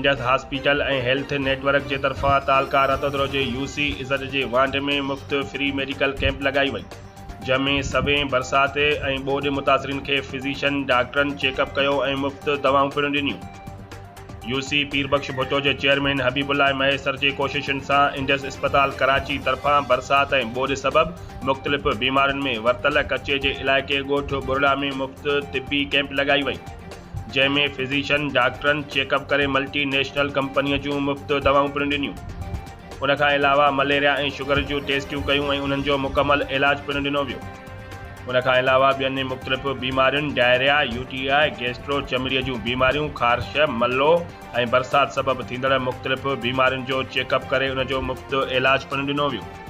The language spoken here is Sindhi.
Indus hospital ۽ health network جي طرفان تعلقه رتودرو جي يو سي عزت جي وانڍ ۾ مفت فري ميڊيڪل ڪئمپ لڳائي وئي جنهن ۾ سوين برسات ۽ ٻوڏ متاثرين کي فزيشن ڊاڪٽرن چيڪ اپ ڪيو ۽ مفت دوائون پڻ ڏنيون. يو سي پير بخش ڀٽو جي چيئرمين حبيب الله مهيسر جي ڪوششن سان انڊس اسپتال ڪراچي طرفان برسات ۽ ٻوڏ سبب مختلف بيمارين ۾ ورتل ڪچي جي علائقي ڳوٺ ٻرڙا ۾ مفت طبي ڪئمپ لڳائي وئي جنهن ۾ فزيشن ڊاڪٽرن چيڪ اپ ڪري ملٽي نيشنل ڪمپني جون مفت دوائون پڻ ڏنيون ان کان علاوه مليريا ۽ شگر جون ٽيسٽيون ڪيون ۽ انهن جو مڪمل علاج پڻ ڏنو ويو. ان کان علاوه ٻين مختلف بيمارين diarrhoea, U T I, gastro, چمڙي جون بيماريون، خارش، ملو ۽ برسات سبب ٿيندڙ مختلف بيمارين جو چيڪ اپ ڪري ان جو مفت علاج پڻ ڏنو ويو.